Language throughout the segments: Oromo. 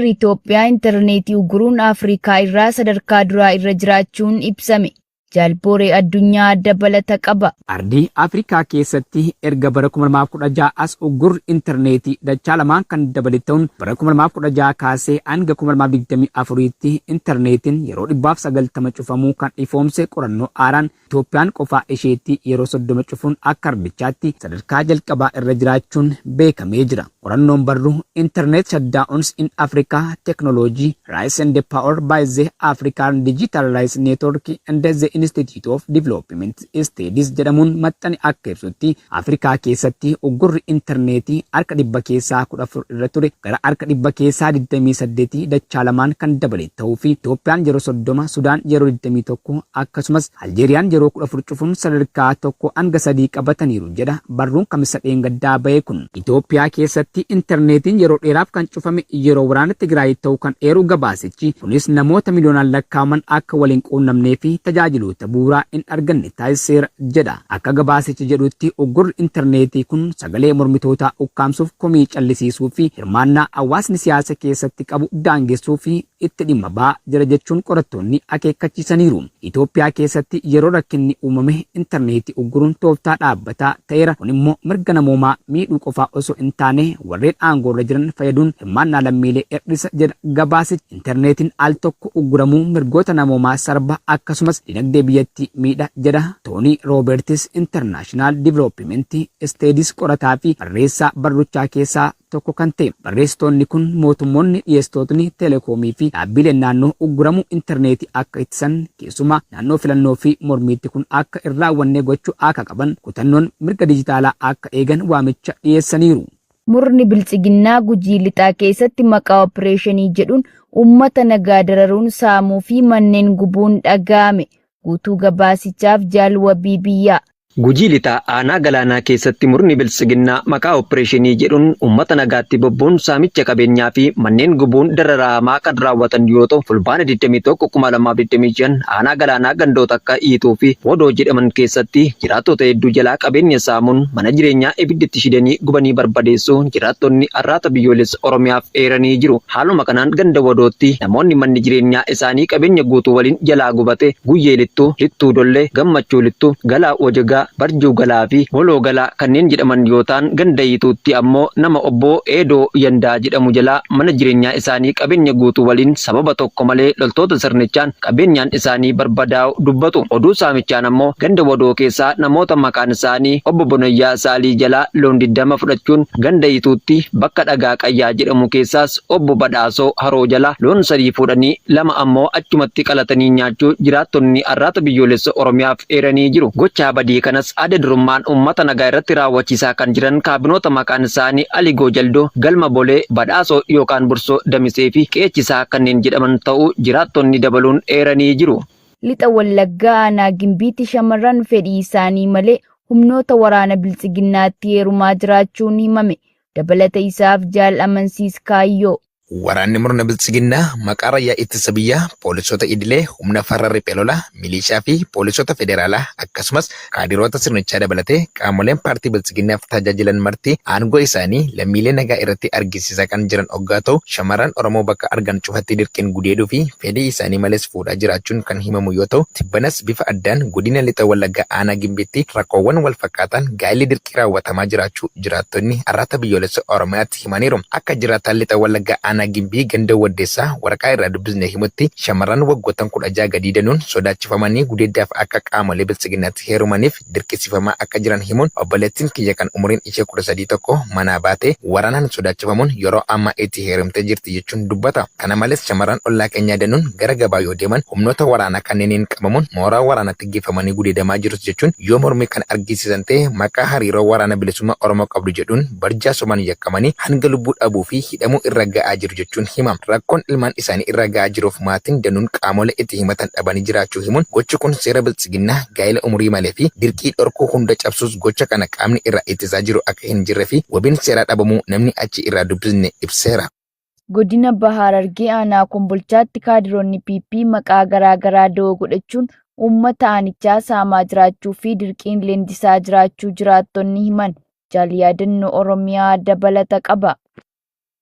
Itoophiyaa intarneetii uguruun Afrikaa irraa sadarkaa duraa irra jiraachuun ibsame. Jaalbooree Addunyaa dabalata qaba. Ardii Afrikaa keessatti erga bara 2016 as uggurri intarneetii dachaa lamaan kan dabale ta'uun, bara 2016 kaasee hanga 2024tti intarneetiin yeroo 190 cufamuu kan ifoomse qorannoo haaraan, Itoophiyaan qofaa isheetti yeroo 30 cufuun akka ardichaatti sadarkaa jalqabaa irra jiraachuun beekamee jira. Qorannoon barruu "Internet Shutdowns in Africa: Technology, Rights and Power" by the African Digital Rights Network and the Institute of Development Studies jedhamuun maxxane akka ibsutti, Afrikaa keessatti uggurri intarneetii harka 14% irra ture gara harka 28% dachaa lamaan kan dabale ta'uu fi Itoophiyaan yeroo 30, Sudaan yeroo 21, akkasumas Aljeeriyaan yeroo 14 cufuun sadarkaa 1 hanga 3 qabataniiru jedha barruun Kamisa dheengaddaa bahe kun. Itoophiyaa keessatti intarneetiin yeroo dheeraaf kan cufame yeroo waraana Tigraay ta'uu kan eeru gabaasichi, kunis namoota miliyoonaan lakkaa'aman akka waliin quunnamnee fi tajaajiloota bu'uuraa hin arganne taasiseera jedha. Akka gabaasichi jedhutti, uggurri intarneetii kun sagalee mormitootaa ukkaamsuuf, komii callisiisuu fi hirmaannaa hawaasni siyaasa keessatti qabu daangessuu fi itti dhimma ba'aa jira jechuun qorattoonni akeekkachiisaniiru. Itoophiyaa keessatti yeroo rakkinni uumame intarneetii ugguruun tooftaa dhaabbataa ta'eera. Kun immoo mirga namoomaa miidhuu qofaa osoo hin taane, warreen aangoorra jiran fayyaduun hirmaannaa lammiilee hir'isa jedha gabaasichi. Intarneetiin al tokko ugguramuu mirgoota namoomaa sarba, akkasumas dinagdee biyyattii miidha jedha Toonii Roobertis, International Development Studies qorataa fi barreessaa barruchaa keessaa tokko kan ta'e. Barreessitoonni kun mootummoonni, dhiyeessitootni teleekoomii fi dhaabbileen naannoo ugguramuu intarneetii akka ittisan, keessumaa naannoo filannoo fi mormiitti kun akka hin raawwanne gochuu akka qaban, kutannoon mirga dijitaalaa akka eegan waamicha dhiyeessaniiru. Murni Biltsiginnaa Gujii Lixaa keessatti maqaa opereeshinii jedhuun uummata nagaa dararuun, saamuu fi manneen gubuun dhaga'ame. Guutuu gabaasichaaf Jaal Wabii Biyyaa. Gujii Lixaa aanaa Galaanaa keessatti murni Biltsiginnaa maqaa opereeshinii jedhuun uummata nagaatti bobbuun saamicha qabeenyaa fi manneen gubuun dararaa hamaa kan raawwatan yoo ta'u, Fulbaana 21, 2025 aanaa Galaanaa gandoota akka Iituu fi Wodoo jedhaman keessatti jiraattota hedduu jalaa qabeenya saamuun, mana jireenyaa ibiddatti shidanii gubanii barbadeessuu jiraattonni Arraata Biyyoolessa Oromiyaaf eeranii jiru. Haaluma kanaan ganda Wodootti namoonni manni jireenyaa isaanii qabeenya guutuu waliin jalaa gubate Guyyee Littuu, Littuu Dollee, Gammachuu Littuu, Galaa Wajagaa, Barjuu Galaa fi Moloo Galaa kanneen jedhaman yoo ta'an, ganda Iituutti ammoo nama obbo Eedoo Yandaa jedhamu jalaa mana jireenyaa isaanii qabeenya guutuu waliin sababa tokko malee loltoota sirnichaan qabeenyaan isaanii barbadaa'u dubbatu. Oduu saamichaan ammoo ganda Wadoo keessaa namoota maqaan isaanii obbo Bonayyaa Saalii jalaa loon 20 fudhachuun, ganda Iituutti bakka Dhagaa Qayyaa jedhamu keessaas obbo Badhaasoo Haroo jalaa loon sadii fuudhanii, lama ammoo achumatti qalatanii nyaachuu jiraattonni Arraata Biyyoolessa Oromiyaaf eeranii jiru. Gochaa badii kanas adda durummaan uummata nagaa irratti raawwachiisaa kan jiran kaabinoota maqaan isaanii Aligoo Jaldoo, Galma Bolee, Badhaasoo yookaan Bursoo Damisee fi Qeechisaa kanneen jedhaman ta'uu jiraattonni dabaluun eeranii jiru. Lixa Wallaggaa aanaa Gimbiitti shamarran fedhii isaanii malee humnoota waraana Biltsiginnaatti heerumaa jiraachuun himame. Dabalata isaaf Jaal Amansiis Kaayyoo. Waraanni murna Biltsiginnaa maqaa raayyaa ittisa biyyaa, poolisoota idilee, humna farra riphee lolaa, milishaa fi poolisoota federaalaa, akkasumas kaadiroota sirnichaa dabalatee qaamoleen paartii Biltsiginnaaf tajaajilan marti aangoo isaanii lammiilee nagaa irratti argisiisaa kan jiran oggaa ta'u, shamarran Oromoo bakka argan cufatti dirqiin gudeeduu fi fedhii isaanii malees fuudhaa jiraachuun kan himamu yoo ta'u, tibbanas bifa addaan godina Lixa Wallaggaa aanaa Gimbiitti rakkoowwan wal fakkaataan gaa'illi dirqii raawwatamaa jiraachuu jiraattonni Arraata Biyyoolessa Oromiyaatti himaniiru. Akka jiraataan Lixa Wallaggaa aanaa Gimbii ganda Waddeessaa waraqaa irraa dubbisne himutti, shamarran waggoottan 16 gadii danuun sodaachifamanii gudeeddaaf akka qaamolee Biltsiginnaatti heerumaniif dirqisiifamaa akka jiran himuun, obboleettiin kiyya kan umuriin ishee 13 tokko manaa baatee waraanaan sodaachifamuun yeroo ammaa itti heerumtee jirti jechuun dubbata. Kana malees, shamarran ollaa keenyaa danuun gara gabaa yoo deeman humnoota waraanaa kanneeniin qabamuun mooraa waraanaatti geeffamanii gudeedamaa jirus jechuun, yoo mormii kan argisiisan ta'e maqaa hariiroo Waraana Bilisummaa Oromoo qabdu jedhuun barjaa sobaan yakkamanii hanga lubbuu dhabuu fi hidhamuu irra ga'aa jiru jechuun hima. Rakkoon ilmaan isaanii irra ga'aa jiruuf maatiin danuun qaamolee itti himatan dhabanii jiraachuu himuun, gochi kun seera Biltsiginnaa gaa'ela umurii malee fi dirqii dhorkuu hunda cabsuus, gocha kana qaamni irraa ittisaa jiru akka hin jirre fi wabiin seeraa dhabamuu namni achi irraa dubbisne ibseera. Godina Baha Harargee aanaa Kombolchaatti kaadiroonni PP maqaa garaa garaa da'oo godhachuun uummata aanichaa saamaa jiraachuu fi dirqiin leenjisaa jiraachuu jiraattonni himan. Jaal Yaadannoo Oromiyaa dabalata qaba.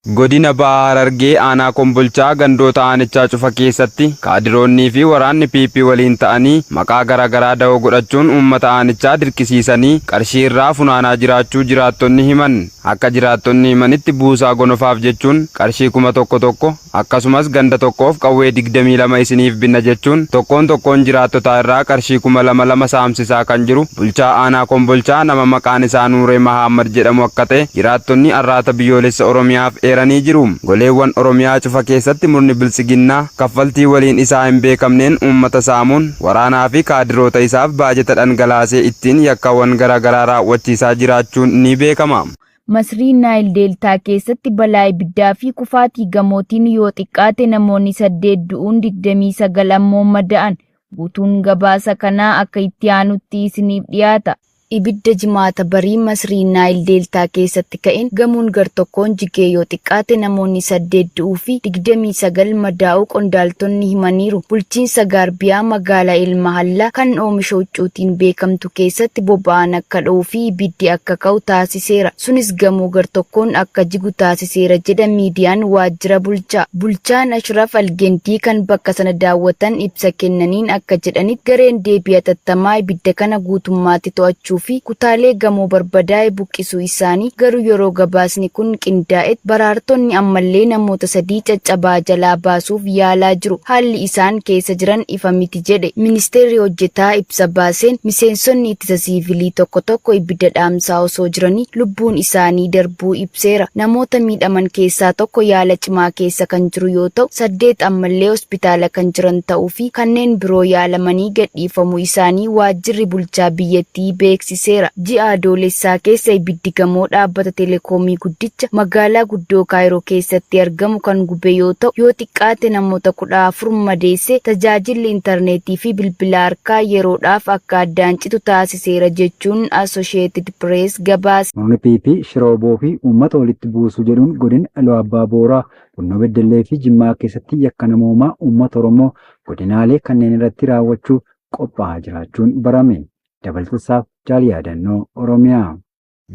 Godina Baha Harargee aanaa Kombolchaa gandoota aanichaa cufa keessatti kaadiroonnii fi waraanni PP waliin ta'anii maqaa garaa garaa da'oo godhachuun uummata aanichaa dirqisiisanii qarshii irraa funaanaa jiraachuu jiraattonni himan. Akka jiraattonni himanitti buusaa gonofaaf jechuun qarshii 1000 tokko akkasumas ganda tokkoof qawwee 22 isiniif binna jechuun tokkoon tokkoon jiraattotaa irraa qarshii 2000 lama saamsisaa kan jiru bulchaa aanaa Kombolchaa nama maqaan isaa Nuuree Mahaammad jedhamu akka ta'e jiraattonni Arraata Biyyoolessa Oromiyaaf eeranii jiru. Goleewwan Oromiyaa cufa keessatti murni Biltsiginnaa kaffaltii waliin isaa hin beekamneen uummata saamuun waraanaa fi kaadiroota isaaf baajata dhangalaasee ittiin yakkawwan garaagaraa raawwachiisaa jiraachuun ni beekama. Masrii Naayil Deeltaa keessatti balaa ibiddaa fi kufaatii gamootiin yoo xiqqaate namoonni 8 du'uun 29 ammoo mada'an. Guutuun gabaasa kanaa akka itti aanutti isiniif dhiyaata. Ibidda Jimaata barii Masrii Naayil Deeltaa keessatti ka'een gamoon gartokkoon jigee yoo xiqqaate namoonni 8 du'uu fi 29 madaa'uu qondaaltonni himaniiru. Bulchiinsa Gaarbiyaa magaalaa El Mahallaa kan oomisha huccuutiin beekamtu keessatti boba'aan akka dho'uu fi ibiddi akka ka'u taasiseera. Sunis gamoo gartokkoon akka jigu taasiseera jedha miidiyaan waajjira bulchaa. Bulchaan Ashraf Algendii kan bakka sana daawwatan ibsa kennaniin akka jedhanitti gareen deebii hatattamaa ibidda kana guutummaatti to'achuu fi kutaalee gamoo barbadaa'e buqqisuu isaanii garuu yeroo gabaasni kun qindaa'etti baraartonni ammallee namoota 3 caccabaa jalaa baasuuf yaalaa jiru. Haalli isaan keessa jiran ifa miti jedhe. Ministeerri hojjetaa ibsa baaseen miseensonni ittisa siivilii tokko tokko ibidda dhaamsaa osoo jiranii lubbuun isaanii darbuu ibseera. Namoota miidhaman keessaa tokko yaala cimaa keessa kan jiru yoo ta'u, 8 ammallee hospitaala kan jiran ta'uu fi kanneen biroo yaalamanii gadhiifamuu isaanii waajjirri bulchaa biyyattii beeksiseera. Ji'a Adoolessaa keessa ibiddi gamoo dhaabbata telekoomii guddicha magaalaa guddoo Kaayiroo keessatti argamu kan gube yoo ta'u, yoo xiqqaate namoota 14 madeesse tajaajilli intarneetii fi bilbila harkaa yeroodhaaf akka addaan citu taasiseera jechuun Associated Press gabaase. Murni PP shira wbo fi uummata walitti buusuu jedhuun godina Iluu Abbaa Booraa, Bunnoo Beddellee fi Jimmaa keessatti yakka namoomaa uummata Oromoo godinaalee kanneen irratti raawwachuuf qophaa'aa jiraachuun barame. Dabaltasaaf Jaal Yaadannoo Oromiyaa.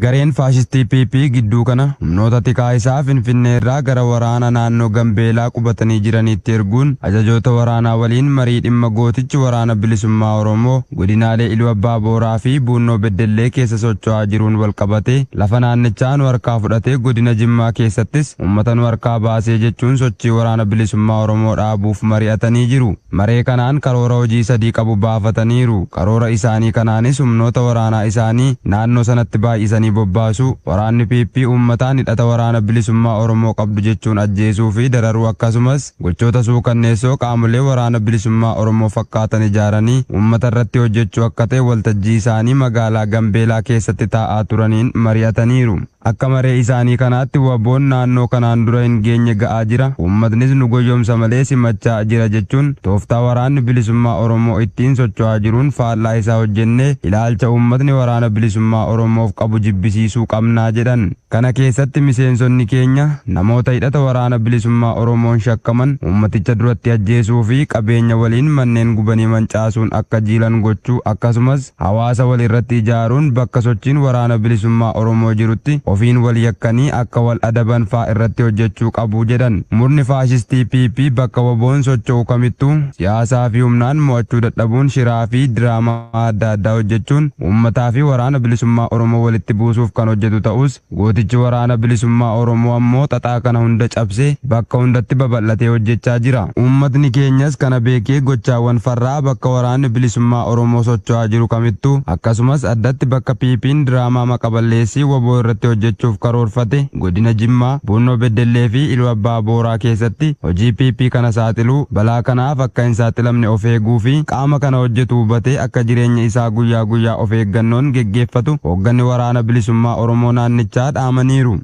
Gareen faashistii PP gidduu kana humnoota tikaa isaa Finfinnee irraa gara waraana naannoo Gambeelaa qubatanii jiraniitti erguun ajajoota waraanaa waliin marii dhimma gootichi Waraana Bilisummaa Oromoo godinaalee Iluu Abbaa Booraa fi Buunnoo Beddellee keessa socho'aa jiruun wal qabatee lafa naannichaa nu harkaa fudhatee godina Jimmaa keessattis uummata nu harkaa baasee jechuun sochii Waraana Bilisummaa Oromoo dhaabuuf mari'atanii jiru. Maree kanaan karoora hojii sadii qabu baafataniiru. Karoora isaanii kanaanis humnoota waraanaa isaanii naannoo sanatti baay'isanii bobbaasuu, waraanni PP uummataan hidhata Waraana Bilisummaa Oromoo qabdu jechuun ajjeesuu fi dararuu akkasumas gochoota suukanneessoo qaamolee Waraana Bilisummaa Oromoo fakkaatan ijaaranii uummata irratti hojjechuu akka ta'e waltajjii isaanii magaalaa Gambeelaa keessatti taa'aa turaniin mari'ataniiru. Akka maree isaanii kanaatti WBOn naannoo kanaan dura hin geenye ga'aa jira, uummatnis nu goyyomsa malee simachaa jira jechuun tooftaa Waraanni Bilisummaa Oromoo ittiin socho'aa jiruun faallaa isaa hojjennee ilaalcha uummatni Waraana Bilisummaa Oromoof qabu jibbisiisuu qabna jedhan. Kana keessatti miseensonni keenya namoota hidhata Waraana Bilisummaa Oromoon shakkaman uummaticha duratti ajjeesuu fi qabeenya waliin manneen gubanii mancaasuun akka jiilan gochuu akkasumas Hawaasa wal irratti ijaaruun bakka sochiin Waraana Bilisummaa Oromoo jirutti ofiin wal yakkanii akka wal adaban faa irratti hojjechuu qabu jedhan. Murni faashistii PP bakka WBOn socho'u kamittuu siyaasaa fi humnaan mo'achuu dadhabuun shiraa fi diraamaa adda addaa hojjechuun uummataa fi Waraana Bilisummaa Oromoo walitti buusuuf kan hojjetu ta'us Gootichi Waraana Bilisummaa Oromoo ammoo xaxaa kana hunda cabsee bakka hundatti babal'atee hojjechaa jira. Uummatni keenyas kana beekee gochaawwan farraa bakka Waraanni Bilisummaa Oromoo socho'aa jiru kamittuu akkasumas addatti bakka PPn diraamaa maqa-balleessii wbo irratti hojjechuuf karoorfate Godina Jimmaa, Buunnoo Beddellee fi Iluu Abbaa Booraa keessatti hojii PP kana saaxiluu, balaa kanaaf akka hin saaxilamne of eeguu fi qaama kana hojjetu hubatee akka jireenya isaa guyyaa guyyaa of eeggannoon geggeeffatu hoogganni Waraana Bilisummaa Oromoo naannichaa dhaamaniiru.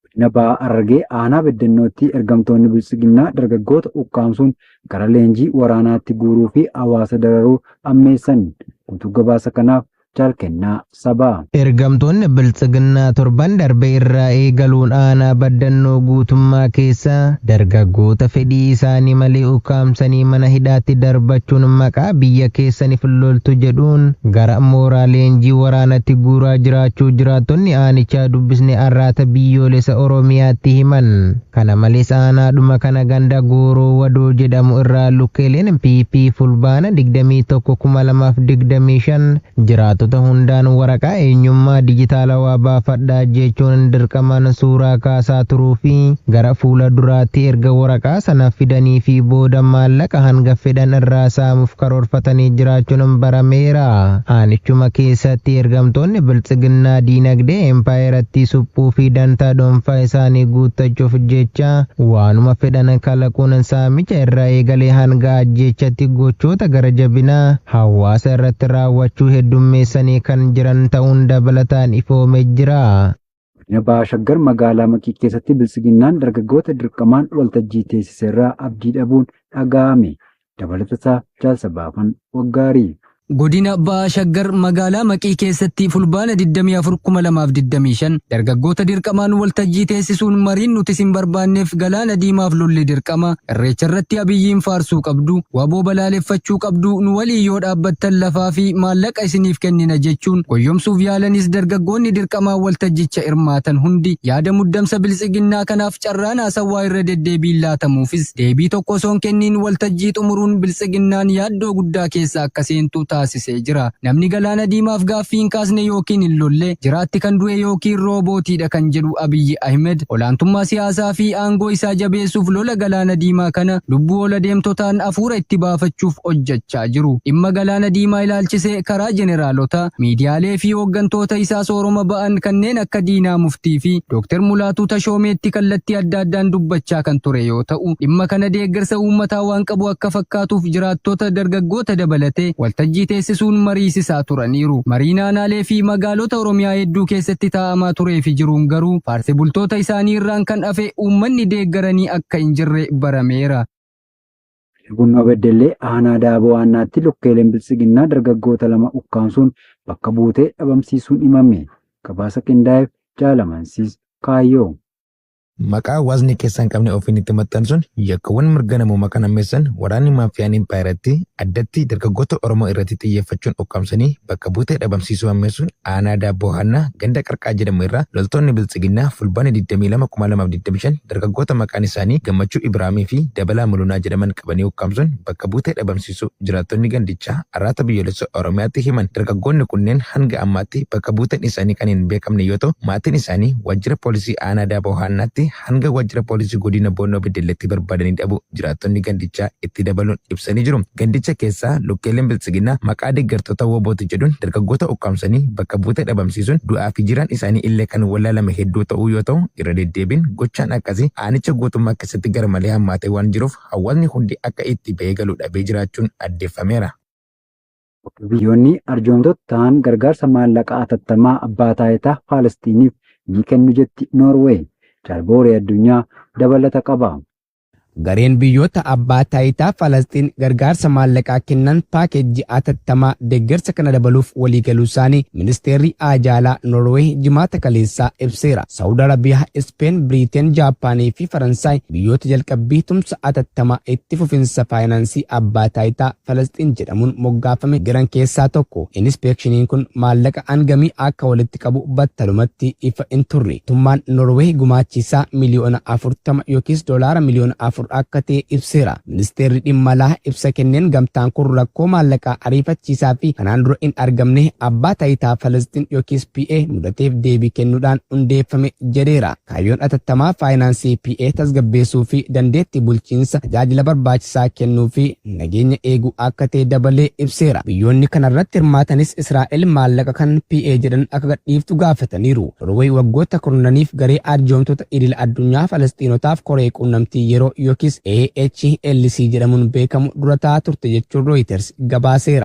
Godina Baha Harargee aanaa Beddennootti ergamtoonni Biltsiginnaa dargaggoota ukkaamsuun gara leenjii waraanaatti guuruu fi hawaasa dararuu hammeessan. Guutuu gabaasa kanaaf Jaal Kennaa Sabaa. Ergamtoonni Biltsiginnaa torban darbe irraa eegaluun aanaa Baddannoo guutummaa keessa dargaggoota fedhii isaanii malee ukkaamsanii mana hidhaatti darbachuun maqaa biyya keessaniif loltu jedhuun gara mooraa leenjii waraanatti guuraa jiraachuu jiraattonni aanichaa dubbisne Arraata Biyyoolessa Oromiyaatti himan. Kana malees aanaadhuma kana ganda Gooroo Wadoo jedhamu irraa lukkeeleen PP Fulbaana 21,2025 jiraattota hundaan waraqaa eenyummaa dijitaalawaa baafadhaa jechuun dirqamaan suuraa kaasaa turuu fi gara fuula duraatti erga waraqaa sana fidanii fi booda maallaqa hanga fedhan irraa saamuuf karoorfatanii jiraachuun barameera. Aanichuma keessatti ergamtoonni Biltsiginnaa diinagdee empaayeratti suphuu fi dantaa dhuunfaa isaanii guuttachuuf jecha waanuma fedhan kalaquun saamicha irraa eegalee hanga ajjeechatti gochoota gara jabinaa hawaasa irratti raawwachuu heddummeessanii kan jiran ta'uun dabalataan ifoomee jira. Godina Baha Shaggar magaalaa Maqii keessatti Biltsiginnaan dargaggoota dirqamaan waltajjii teessise irraa abdii dhabuun dhaga'ame. Dabalatasaa Jaal Sabaafan Waggaarii. Godina Baha Shaggar magaalaa Maqii keessatti Fulbaana 24,2025 dargaggoota dirqamaan waltajjii teessisuun mariin nuti isin barbaanneef galaana diimaaf lolli dirqama, Irreecha irratti Abiyyiin faarsuu qabdu, wbo balaaleffachuu qabdu, nu waliin yoo dhaabbattan lafaa fi maallaqa isiniif kennina jechuun goyyomsuuf yaalanis dargaggoonni dirqamaan waltajjicha hirmaatan hundi yaada muddamsa Biltsiginnaa kanaaf carraan haasawwaa irra deddeebiin laatamuufis deebii tokko osoo hin kenniin waltajjii xumuruun Biltsiginnaan yaaddoo guddaa keessa akka seentu taasisee jira. Namni Galaana Diimaaf gaaffii hin kaasne yookiin hin lolle jiraatti kan du'e yookiin roobootiidha kan jedhu Abiyyi Ahimed olaantummaa siyaasaa fi aangoo isaa jabeessuuf lola Galaana Diimaa kana lubbuu ol adeemtotaan afuura itti baafachuuf hojjechaa jiru. Dhimma Galaana Diimaa ilaalchisee karaa jeneraalota, miidiyaalee fi hooggantoota isaa sooroma ba'an kanneen akka Diinaa Muftii fi Dooktar Mulaatuu Tashoomeetti kallattii adda addaan dubbachaa kan ture yoo ta'u, dhimma kana deeggarsa uummataa waan qabu akka fakkaatuuf jiraattota dargaggoota dabalatee waltajjii teessisuun mariisisaa turaniiru. Mariin aanaalee fi magaalota Oromiyaa hedduu keessatti taa'amaa turee fi jiruun garuu faarse bultoota isaanii irraan kan hafe uummanni deeggaranii akka hin jirre barameera. Bunnoo Beddellee aanaa Daaboo Aannaatti lukkeeleen Biltsiginnaa dargaggoota 2 ukkaamsuun bakka buutee dhabamsiisuun himame. Gabaasa qindaa'eef Jaal Amansiis Kaayyoo. Maqaa hawaasni keessa hin qabne ofiin itti maxxansuun yakkawwan mirga namoomaa kan hammeessan waraanni maafiyaan impaayerattii addatti dargaggoota Oromoo irratti xiyyeeffachuun ukkaamsanii bakka buutee dhabamsiisuu hammeessuun aanaa Daabboo Haannaa ganda Qarqaa jedhamu irraa loltoonni Biltsiginnaa Fulbaana 22, 2025 dargaggoota maqaan isaanii Gammachuu Ibiraamii fi Dabalaa Mulunaa jedhaman qabanii ukkaamsuun bakka buutee dhabamsiisuu jiraattonni gandichaa Arraata Biyyoolessa Oromiyaatti himan. Dargaggoonni kunneen hanga ammaatti bakka buuteen isaanii kan hin beekamne yoo ta'u, maatiin isaanii waajjira poolisii aanaa Daaboo Haannaatti hanga waajjira poolisii godina Boonnoo Beddelleetti barbaadanii dhabuu jiraattonni gandichaa itti dabaluun ibsanii jiru. Gandicha keessaa lukkeeleen Biltsiginnaa maqaa deggertoota WBOti jedhuun dargaggoota ukkaamsanii bakka buutee dhabamsiisuun du'aa fi jiraan isaanii illee kan wallaalame hedduu ta'uu yoo ta'u, irra deddeebiin gochaan akkasii aanicha guutummaa keessatti garmalee hammaatee waan jiruuf hawaasni hundi akka itti ba'ee galu dhabee jiraachuun addeeffameera. Biyyoonni arjoomtota ta'an gargaarsa maallaqaa atattamaa Abbaa Taayitaa Faalasxiiniif ni kennu jetti Noorweey. Jaal Booree Addunyaa dabalata qaba. Gareen biyyoota Abbaa Taayitaa Falasxiin gargaarsa maallaqaa kennan paakeejji atattamaa deeggarsa kana dabaluuf waliigaluusaanii Ministeerri Haajaa Alaa Noorweey Jimaata kaleessaa ibseera. Sa'ud Arabiyaa, Ispeen, Biriiteen, Jaappaanii fi Faransaay biyyoota jalqabbii tumsa atattamaa itti fufinsa faayinaansii Abbaa Taayitaa Falasxiin jedhamuun moggaafame jiran keessaa tokko. Inispeekshiniin kun maallaqa hangamii akka walitti qabu battalumatti ifa hin turre. Mootummaan Norweey gumaachi isaa miliyoona 40 yookiis doolaara miliyoona 4 akka ta'e ibseera. Ministeerri Dhimma Alaa ibsa kenneen gamtaan kun rakkoo maallaqaa ariifachiisaa fi kanaan dura hin argamne Abbaa Taayitaa Falasxiin yookiis PA mudateef deebii kennuudhaan hundeeffame jedheera. Kaayyoon atattamaa faayinaansii PA tasgabbeessuu fi dandeettii bulchiinsa tajaajila barbaachisaa kennuu fi nageenya eeguu akka ta'e dabalee ibseera. Biyyoonni kanarratti hirmaatanis Israa'el maallaqa kan PA jedhan akka gadhiiftu gaafataniiru. Norweey waggoota kurnaniif garee arjoomtota idil addunyaa Falasxiinotaaf koree quunnamtii yeroo yookiis AHLC jedhamuun beekamu dura taa'aa turte jechuun Rooyiters gabaaseera.